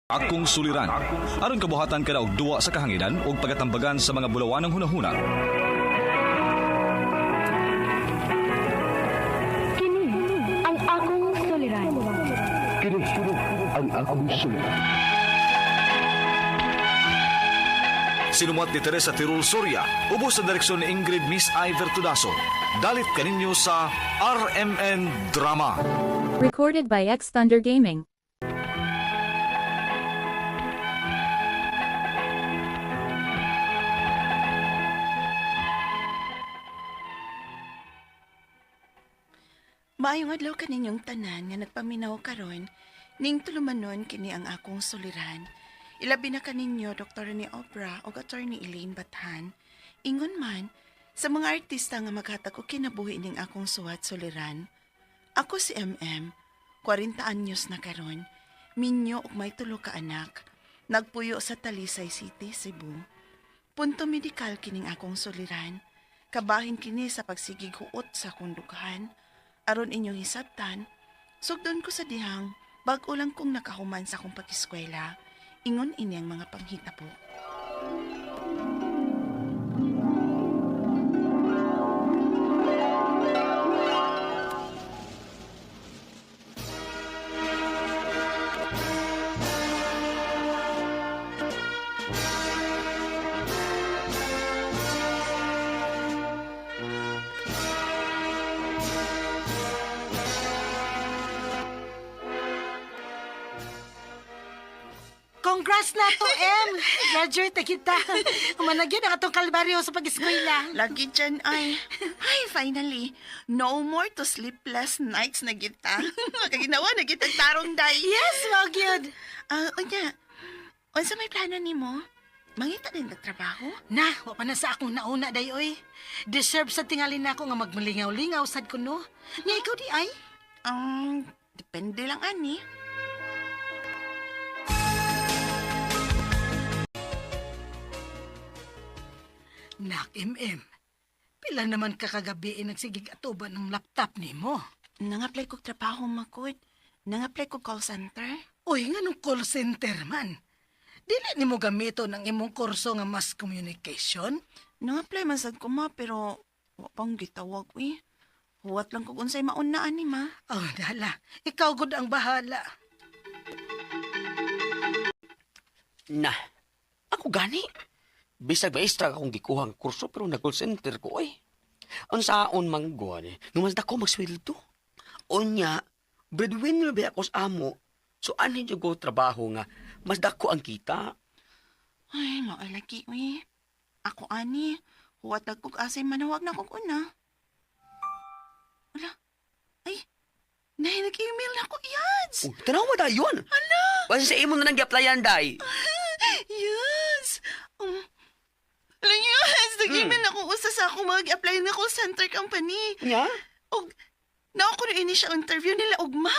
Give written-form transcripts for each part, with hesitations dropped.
Akong Suliran. Aron kabuhatan kada og duwa sa kahanginan ug pagatambagan sa mga bulawanang hunahuna. Kini ang akong suliran. Kini ang akong suliran. Sinumuat ni Teresa Tirul Soria, ubos sa direksyon ni Ingrid Miss Iver Tudaso. Dalit kaninyo sa RMN Drama. Recorded by X Thunder Gaming. Maayong adlaw kaninyong tanan nga nagpaminaw karon ning tulumanon kini ang akong suliran. Ilabi na kaninyo Dr. ni Obra ug Attorney Elaine Bathan. Ingon man sa mga artista nga maghatag og kinabuhi ning akong suwat suliran. Ako si MM, 40 anyos na karon, minyo ug may tulo ka anak. Nagpuyo sa Talisay City, Cebu. Punto medikal kining akong suliran. Kabahin kini sa pagsigig huot sa akong dughan. Aron inyong hisabtan, sugdon ko sa dihang bag-o lang kong nakahuman sa akong pag-eskwela. Ingon ini ang mga panghitabo. Congrats na to, M! Graduate na kita. Umanagyan ang atong kalbaryo sa pag-eskwela. Lagi dyan ay. Ay, finally. No more to sleepless nights na kita. Kaginawa na kita tarong day. Yes, mao gyud. Ah, unya. Unsa may plano nimo? Mangita din kag trabaho? Na, wa pa na sa akong nauna day oy. Deserve sa tingali na ako nga magmalingaw-lingaw sad ko no. Nga ikaw di ay. Depende lang ani. Nak, MM. Pila naman kakagabi nagsigig atuban ng laptop nimo. Nang-apply kog trabaho makod. Nang-apply kog call center. Uy, nga nung call center man. Dili nimo gamito ng imong kurso nga mass communication? Nang-apply man sad ko ma pero wa pang gitawag uy. Huwat lang kog unsay mauna ani ma. Oh, dala. Ikaw gud ang bahala. Na, ako gani. Bisag maestra akong gikuha ang kurso pero nag-call center ko oy. Ang saon mangguan eh, nga mas dako magsweldo. Unya, breadwinner ba ako sa amo. So anhin jud ko trabaho nga mas dako ang kita. Ay, maalagi uy. Ako ani, huwat lang kog asay manawag na kog una. Wala. Ay, nay, nag-email na ako, Yads! Oh, tanawa dayon. Ala. Basta sa imo na nang gi-applyan day. Yes! Ala, yes! Nag-email na ako usa sa akong mag-apply na call center company. Nya? Og, na ako na initial interview nila, ugma.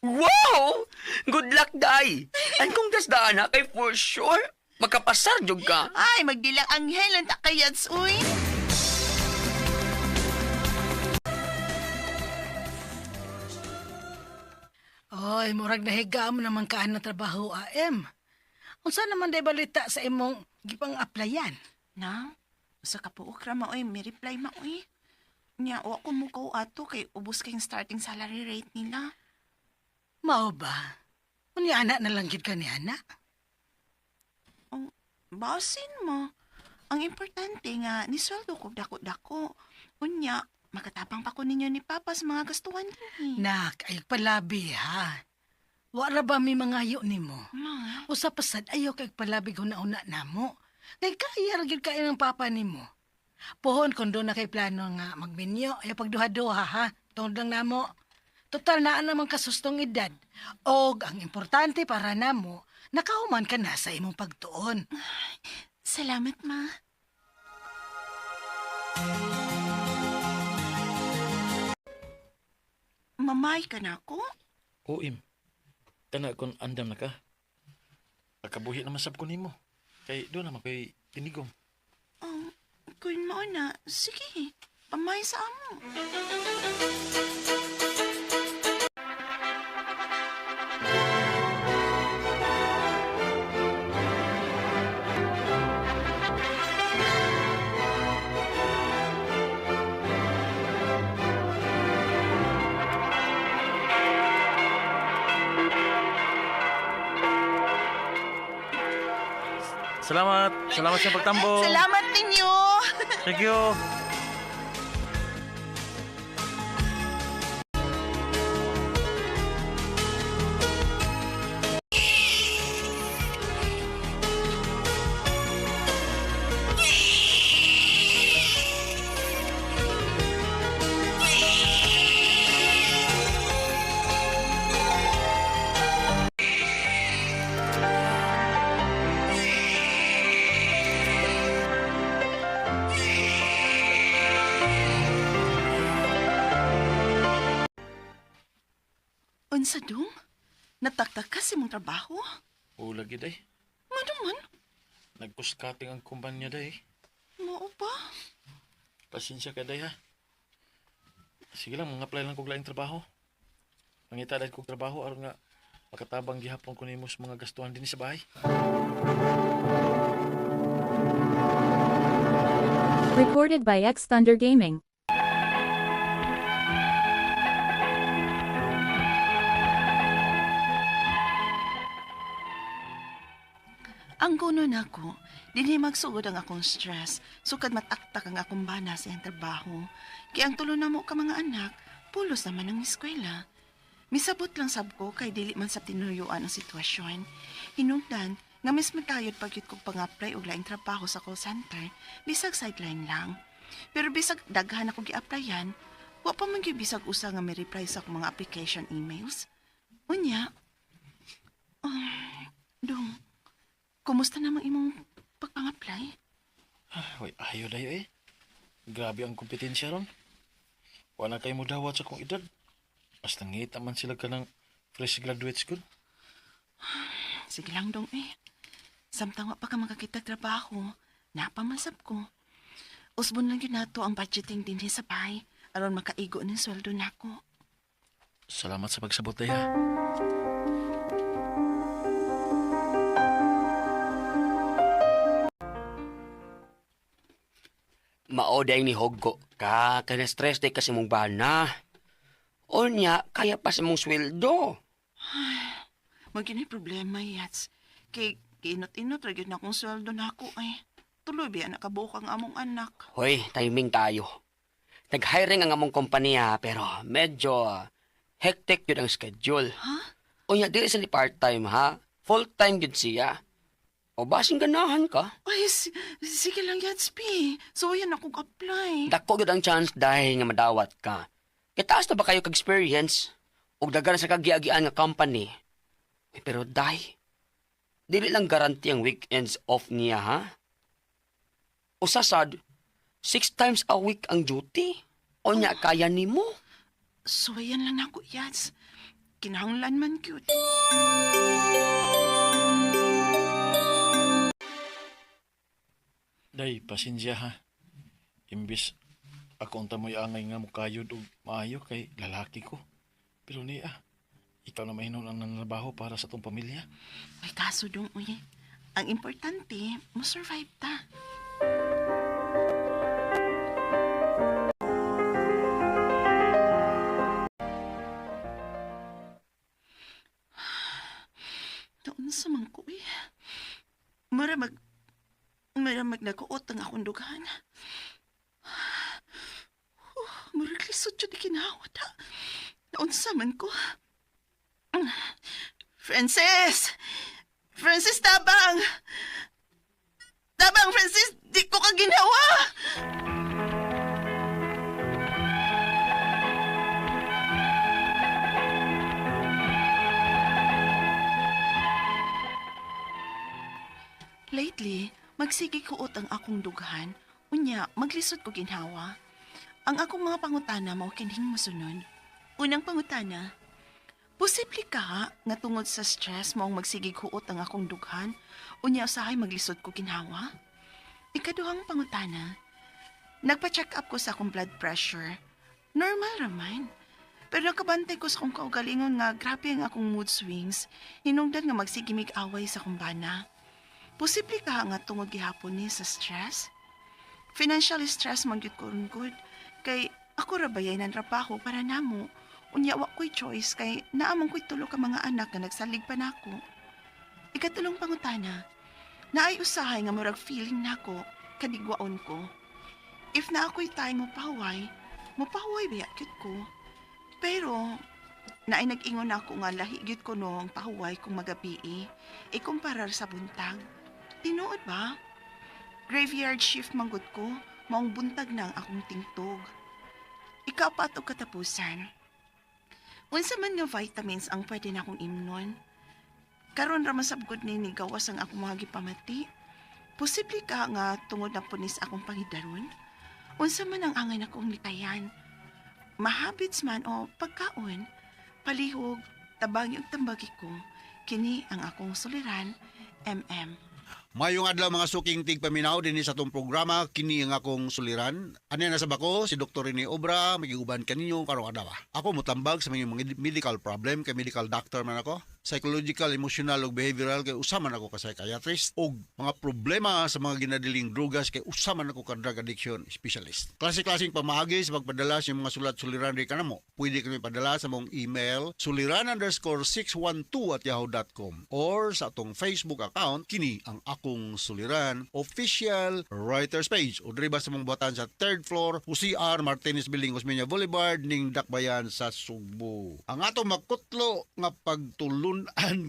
Wow! Good luck day. And kung dasdaan ha kay for sure makapasar jud ka. Ay, magdilang anghel ang takayads, uy. Oy, murag nahiga mo naman kaan na trabaho, AM. Unsa naman day balita sa imong gipang-applyan? Na, sa kapuok ra ma, uy, may reply ma, uy. Nya, o ako mo ko ato kay ubos kayong starting salary rate nila. Mao ba? Unya anak na lang gid ka ni anak. Oh, basin mo. Ang importante nga, ni sweldo ko dako-dako. Unya, makatabang pa ko ninyo ni Papa sa mga gastuhan dinhi. Nak, ay palabi ha. Wara ba mi mangayo nimo? Ma, Usa pa sad ayaw kay palabi huna-huna namo. Kay kaya ra gyud kay ng papa nimo. Pohon kon doon na kay plano nga magminyo, ayaw pagduha-duha ha. Tungod lang namo. Total naa naman kasustong edad. Og ang importante para namo, nakahuman ka na sa imong pagtuon. salamat ma. Mamay ka na ako? Uim. Kana kung andam na ka. Pagkabuhi naman sab ko nimo. Kay doon naman ko'y tinigom. Oh, kun mao na, sige, pamay sa amo. Salamat. Salamat sa pagtambong. Salamat ninyo. Thank you. Unsa dong? Nataktak ka sa imong trabaho? O lagi day. Ngano man? Nag-cutting ang kumpanya day. Mao ba? Pasensya ka day ha. Sige lang, mga apply lang kog laing trabaho. Mangita dahil kog trabaho aron nga makatabang gihapon ko nimo sa mga gastuhan dinhi sa bahay. Recorded by X Thunder Gaming. Ang kuno nako, dinhi magsugod ang akong stress, sukad mataktak ang akong bana sa iyang trabaho. Kaya ang tulo namo ka mga anak, pulos naman ang eskwela. Misabot lang sab ko kay dili man sa tinuyuan ang sitwasyon. Hinungdan nga mas matayod pagyud kog pang-apply og laing trabaho sa call center, bisag sideline lang. Pero bisag daghan ako gi-applyan, wa pa man gyud bisag usa nga may reply sa akong mga application emails. Unya, dong, kumusta namang imong pagpang-apply? Hoy, ayo dayo eh. Grabe ang kompetensya ron. Wala kayo mo dawat sa akong edad. Basta ngita man sila ka ng fresh graduates good. Sige lang dong eh. Samtang wa pa ka makakita trabaho, napamasap ko. Usbon lang yun nato ang budgeting dinhi sa bahay aron makaigo ng sweldo nako. Salamat sa pagsabot day ha. Mao day ni Hoggo ka, kay na-stress day kasi mong bana. Unya, kaya pa sa mong sweldo. Magkini problema yats. Kay kinot-inot ra gyud na akong sweldo nako ay. Tuloy biya nakabuok ang among anak. Hoy, timing tayo. Nag-hiring ang among kompanya pero medyo hectic yun ang schedule. Ha? Unya, dili sa ni part-time ha. Full-time yun siya. O basing ganahan ka. Ay, sige lang yats P. So yan akong apply. Dako gyud ang chance dahil nga madawat ka. Kitaas na ba kayo kag-experience? O daghan sa kagiagian nga company? Eh, pero day, dili lang guarantee ang weekends off niya ha? O sasad, 6 times a week ang duty. O nya kaya nimo? So yan lang nako yats. Kinahanglan man cute. Day, pasensya ha. Imbis ako ang tamoy angay nga mukayod og maayo kay lalaki ko. Pero niya, ikaw na mahinon ang nanrabaho para sa tong pamilya. May kaso dong uy. Ang importante, mo-survive ta. Naon sa man ko eh. Mura mag... Mura mag nagkuot ang akong dughan. Mura lisod yun ikinawa ta. Naon sa man ko. Francis! Francis, tabang! Tabang, Francis! Di ko ka ginawa! Lately, magsige kuot ang akong dughan. Unya, maglisod ko ginhawa. Ang akong mga pangutana mao kining mosunod. Unang pangutana, posible ka nga tungod sa stress maong magsigig huot ang akong dughan, unya usahay maglisod ko ginhawa? Ikaduhang pangutana, nagpa-check up ko sa akong blood pressure. Normal raman. Pero nakabantay ko sa akong kaugalingon nga grabe ang akong mood swings, hinungdan nga magsigimig away sa akong bana. Posible ka nga tungod gihapon ni sa stress? Financial stress man gyud ko ron gud. Kay ako ra bayay nan trabaho para namo. Unya wa ko'y choice kay naamong ko'y tulo ka mga anak nga nagsalig pa nako. Ikatulong pangutana. Naay usahay nga murag feeling nako kadigwaon ko. If na ako'y time mo pahuway, mopahuway biya gyud ko. Pero naay nag-ingon ako nga lahi gyud ko no ang pahuway kung magabii, ikumparar sa buntag. Tinuod ba? Graveyard shift manggod ko, maong buntag na ang akong tingtog. Ikaapat og katapusan. Unsa man nga vitamins ang pwede na akong imnon? Karon ra masabgod ni gawas ang akong mga gipamati. Posible ka nga tungod na punis akong pangidaron? Unsa man ang angay na kong likayan? Mahabits man o pagkaon, palihog, tabangi og tambagi ko. Kini ang akong suliran, MM. Mayong adlaw mga suking tigpaminaw dinhi sa atong programa kini ang akong suliran. Ani na sa bako si Dr. Rene Obra magiguban kaninyo karong adlaw. Ako motambag sa mga medical problem kay medical doctor man ako. Psychological, emotional ug behavioral kay usa man ako ka psychiatrist ug mga problema sa mga ginadiling drugas kay usa man ako ka drug addiction specialist. Klase-klaseng pamaagi sa pagpadala sa mga sulat suliran ri kanamo. Pwede kami padala sa mong email suliran_612@yahoo.com or sa atong Facebook account kini ang akong suliran official writers page o diri ba sa mong buhatan sa third floor Jose R. Martinez Building, Osmeña Boulevard ning Dakbayan sa Sugbo. Ang atong makutlo nga pagtulunan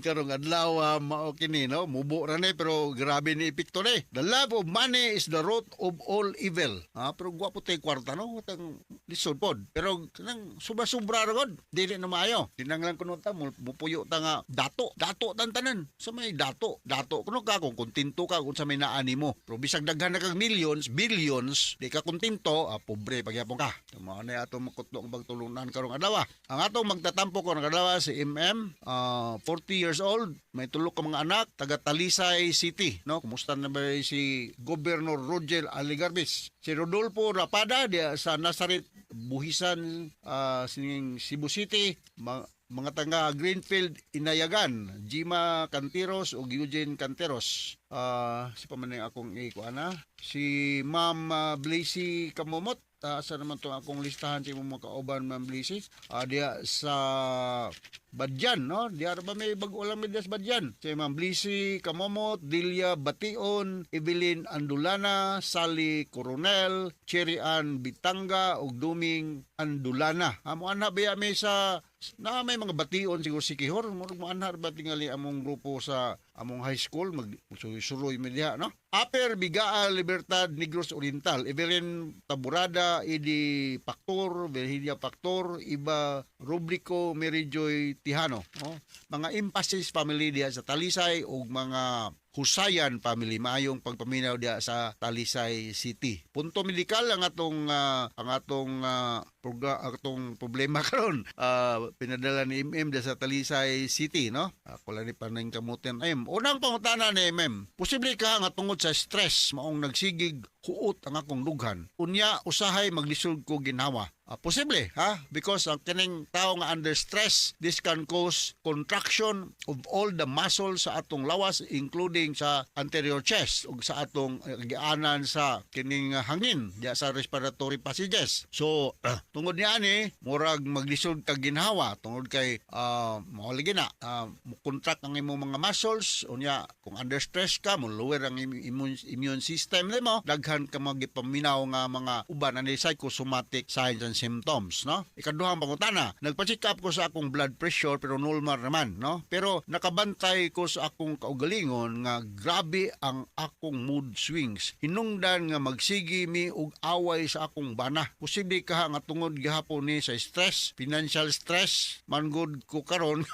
karong adlaw mao kini, no, mubo ra ni pero grabe ni epekto ni. The love of money is the root of all evil. Ah, pero gwapo tay kwarta, no, tang lisod pod. Pero kanang sobra-sobra ra gud, dili na maayo. Tinanglan kuno ta mupuyo ta nga dato, dato tan tanan. Sa may dato, dato kuno ka kung kontento ka kung sa may naani mo. Pero bisag daghan na kag millions, billions, di ka kontento, pobre pagyapon ka. Mao na atong makutlo ang pagtulunan karong adlaw. Ang atong magtatampo karong adlaw si MM, 40 years old, may tulo ka mga anak, taga Talisay City, no? Kumusta na ba si Governor Roger Aligarbis? Si Rodolfo Rapada diya sa Nazaret Buhisan, sining Cebu City, mga taga Greenfield Inayagan, Jima Canteros o Eugene Canteros. Si pa man ang akong ikuana, si Ma'am Blacy Kamumot. Asa naman to akong listahan sa imong mga kauban, Ma'am Blacy? Diya sa Badyan, no? Diya ba may bago lang may diya sa Badyan? Si Ma'am Blacy Kamomot, Delia Bation, Evelyn Andulana, Sally Coronel, Cherry Ann Bitanga, ug Duming Andulana. Amo ana ba may sa na may mga bation siguro si Kihor, murag mo anha ba tingali among grupo sa among high school mag suroy mi diha, no? Aper Bigaa Libertad Negros Oriental, Evelyn Taburada, Edi Pactor, Virginia Pactor, Iba Rubrico, Mary Joy Tihano, no? Mga Emphasis family diha sa Talisay ug mga Husayan family, maayong pagpaminaw diha sa Talisay City. Punto medikal ang atong atong problema karon. Pinadala ni MM diha sa Talisay City, no? Ako lang ni panang kamutin. M. Unang pangutana ni MM, posible ka nga tungod sa stress maong nagsigig huot ang akong dughan. Unya usahay maglisod ko ginhawa. Posible, ha? Because ang kining tao nga under stress, this can cause contraction of all the muscles sa atong lawas including sa anterior chest ug sa atong gianan sa kining hangin diya sa respiratory passages. So, tungod niya ani, murag maglisod kag ginhawa tungod kay mao lagi na mo-contract ang imong mga muscles. Unya kung under stress ka, mo lower ang immune system nimo, daghan ka magipaminaw nga mga uban ani psychosomatic signs and symptoms, no? Ikaduhang pangutana, nagpa-check up ko sa akong blood pressure pero normal naman, no? Pero nakabantay ko sa akong kaugalingon nga grabe ang akong mood swings. Hinungdan nga magsigi mi og away sa akong bana. Posible ka nga tungod gihapon ni sa stress, financial stress, man gud ko karon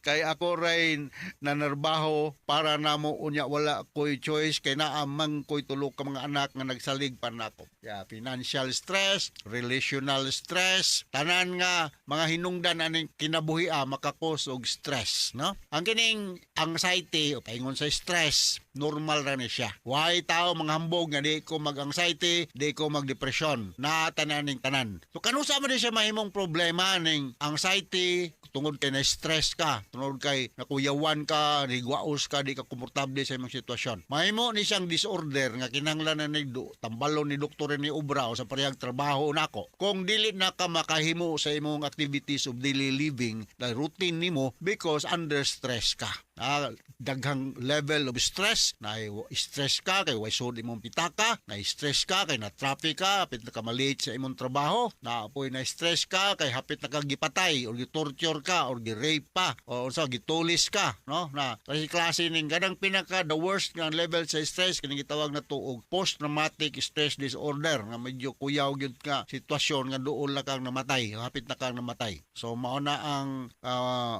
kay ako ray nanarbaho para namo, unya wala ko'y choice kay naa man ko'y tulo ka mga anak nga nagsalig pa nako. Yeah, financial stress, relational stress, tanan nga mga hinungdan aning kinabuhi makakos og stress, no? Ang kining anxiety o paingon sa stress, normal ra ni siya. Why tao mga hambog nga di ko mag-anxiety, di ko mag-depression. Na tanan ning tanan. So kanusa man di siya mahimong problema ning anxiety tungod kay na-stress ka, tungod kay nakuyawan ka, nigwaos ka, di ka komportable sa imong sitwasyon. Mahimo ni siyang disorder nga kinahanglan na ni tambalon ni doktor ni Obra o sa parehag trabaho nako. Kung dili na ka makahimo sa imong activities of daily living, the routine nimo because under stress ka. Ah, daghang level of stress. Na stress ka kay way sud imong pitaka, na stress ka kay na traffic ka, hapit na ka malate sa imong trabaho, na apoy na stress ka kay hapit na ka gipatay or gitorture ka or gi-rape pa o unsa, gitulis ka, no? Na kasi klase ning ganang pinaka the worst nga level sa stress, kini gitawag na to og post traumatic stress disorder, nga medyo kuyaw gyud ka sitwasyon nga duol na kang namatay, hapit na kang namatay. So mao na ang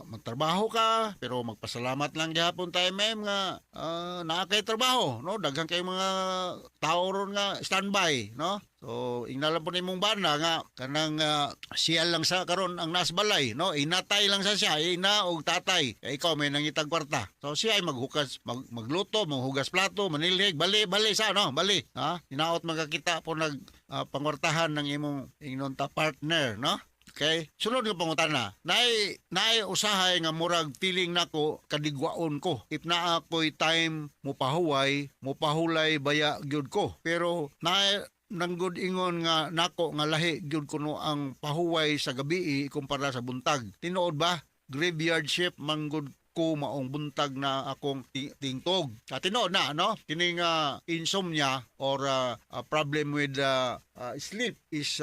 magtrabaho ka pero magpasalamat lang gihapon tayo, ma'am, nga naa kay trabaho, no? Daghan kay mga tao ron nga standby, no? So ingnalan po nimong bana nga kanang siya lang sa karon ang nas balay, no? Inatay lang sa siya, ina og tatay. Kay ikaw may nangitag kwarta. So siya ay maghukas, magluto, maghugas plato, manilhig, bali bali sa, no, bali. Ha? Hinaot magkakita po nag pangwartahan ng imong ingnon ta partner, no? Okay? Sunod nga pangutana. Naay usahay nga murag feeling nako kadigwaon ko. If naa ko'y time mo pahuway, mo pahulay baya gyud ko. Pero naay nanggod ingon nga nako nga lahi gyud kuno ang pahuway sa gabi kumpara sa buntag. Tinuod ba? Graveyard shift manggod ko, maong buntag na akong tingtog. Sa tinuod na, no? Kining insomnia or problem with sleep is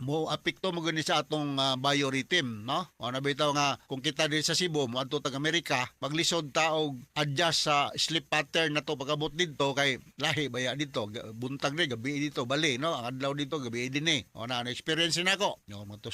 mo apekto mo gani sa atong biorhythm, no? O na bitaw nga kung kita din sa Cebu moadto tag Amerika, maglisod ta og adjust sa sleep pattern na to pag-abot didto kay lahi baya dito, buntag ni gabi dito, bali, no? Ang adlaw dito, gabi din eh. O na experience na ako. No, ngadto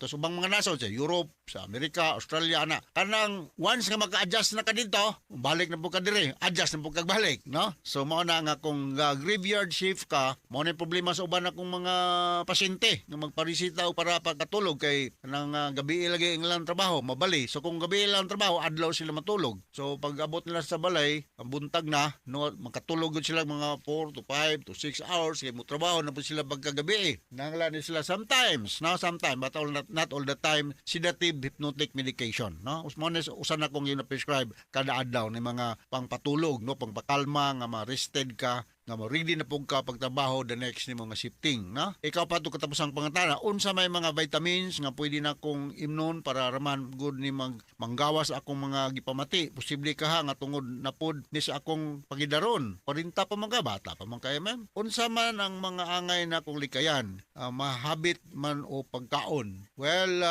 sa ubang mga nasod, sa Europe, sa Amerika, Australia na. Kanang once nga maka-adjust na ka dito, balik na po ka dire, adjust na po kag balik, no? So mao na nga kung graveyard shift ka, mao na yung problema sa uban akong mga pasyente nga magparesita o para pagkatulog kay kanang gabi lagi ang ilang trabaho, mabali. So kung gabi lang trabaho, adlaw sila matulog. So pag abot nila sa balay, ang buntag na, no, makatulog gud sila mga 4 to 5 to 6 hours kay mo trabaho na po sila pagkagabi eh. Nangla ni sila sometimes, no, sometimes but all, not all the time, sedative hypnotic medication, no? Mao na usan akong gina-prescribe kada adlaw ni mga pangpatulog, no, pangpakalma nga ma-rested ka, nga mo ready na pug ka pagtrabaho the next nimo nga shifting, no? Ikaw pa to katapusang pangutana: unsa may mga vitamins nga pwede na kong imnon para raman good ni manggawas akong mga gipamati? Posible ka ha nga tungod na pod ni sa akong pagidaron. 40 pa man ka, bata pa man kayo, ma'am. Unsa man ang mga angay na kong likayan, mahabit man o pagkaon? Well,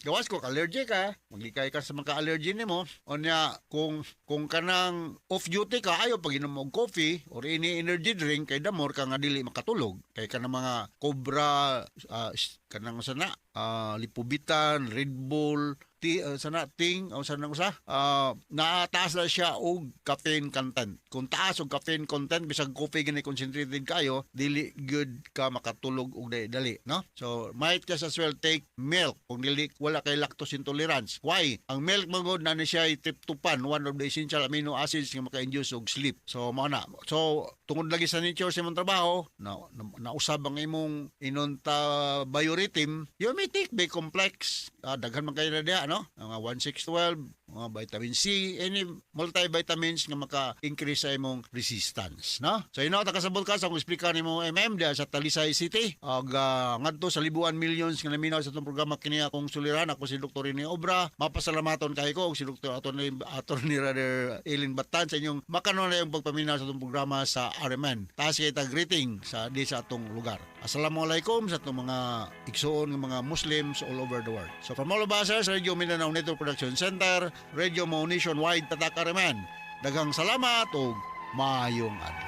gawas ko allergic ka, maglikay ka sa mga allergy nimo. Unya kung kanang off duty ka, ayo pag inom og coffee or any energy drink kay damor ka nga dili makatulog kay kanang mga Cobra, kanang sana Lipovitan, Red Bull, ti sana ting o sana usa, naataas na siya og caffeine content. Kung taas og caffeine content, bisag coffee gani concentrated kayo, dili good ka makatulog og dali, dali, no? So might just as well take milk kung dili wala kay lactose intolerance. Why? Ang milk magod na ni siya ay tryptophan, one of the essential amino acids nga maka-induce og sleep. So mao na. So tungod lagi sa nature sa imong trabaho na nausab ang imong inonta biorhythm, you may take B complex. Daghan man kayo na diha, no? Mga 1612, mga vitamin C, any multivitamins nga maka-increase sa imong resistance, no? So ino ta kasabot ka sa akong explica nimo, MM, diha sa Talisay City ug ngadto sa libuan millions nga naminaw sa atong programa, kini akong suliran. Ako si Dr. Rene Obra. Mapasalamaton kay ko ug si Dr. Attorney rather Eileen Batan sa inyong makanon yung pagpaminaw sa atong programa sa RMN. Taas kay tag greeting sa di sa atong lugar. Assalamualaikum sa atong mga igsuon nga mga Muslims all over the world. So from all of us sa Radio Mindanao Network Production Center, Radio Mo Nationwide, Tatak RMN. Daghang salamat ug maayong adlaw.